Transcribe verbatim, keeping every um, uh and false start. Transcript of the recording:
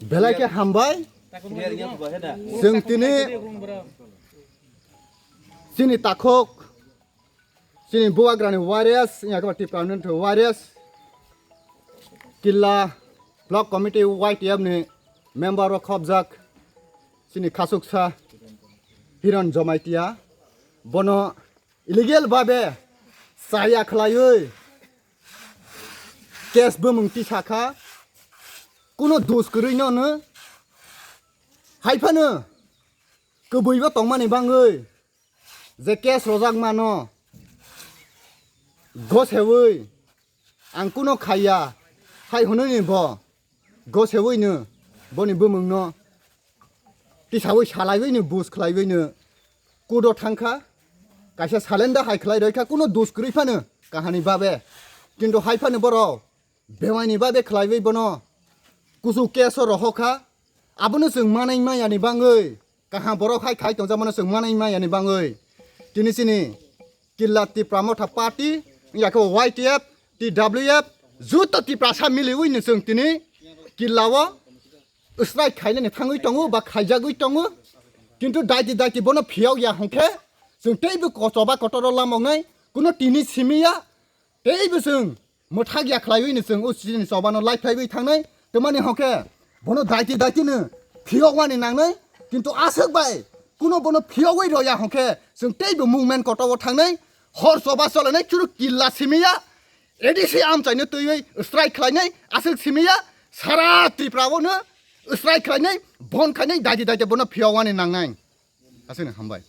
Belai khe hambai. Chwng tini chini takhuk, chini bubagrani warriors, wngya khe Tipra Motha warriors, Killa Block Committee Y T F ni member o khobjak chini khasuksa Hiron Jamatia, bono illegal babe chaya khlaiwi case bumung tisakha, kuno dos kwrwi no no. Haiphano kwbwibo tongmani bangwi je case rojak mano gosewi ang kuno khaiya hai hwnwi ni bo gosewi no boni bumung no tisawi salaiwi no bus khlaiwi no kudo thangkha, kaisa salenda hai khlai roikha kuno dos kwrwi phano kahani babe, kintu haiphano borok bewaini babe khlaiwi bono kusu case o rohokha. Abono chwng manai maya ni bangwi, kaham borok hai khai tongjakmano chwng manai maya ni bangwi tini chini Killa Tipra Motha Party, wngya khe Y T F, T W F, juto Tiprasa miliwi no chwng tini Killa o strike khainani thangwi tongo ba khaijagwi tongo. Kintu daiti daiti bono phiyok ya hwnkhe chwng teibo kochoba kotoro lamoknai, kuno tini simi ya, teibo chwng mwthak ya khlaiwi no chwng o chini choba no lai phlaiwi thangnai. Twmani hwnkhe bono daiti daiti no phiyok wani nangnai, kintu aswk bai kuno bono phiyogwi roya hwnkhe chwng teibo movement koto o thangnai, hor choba cholainai chwrwk Killa simi ya. A D C amchaino twiwi strike khlainai aswk simi ya, sara Tripura o no strike khlainai, bon khainai, daiti daiti bono phiyok wani nangnai. Aswkno hambai.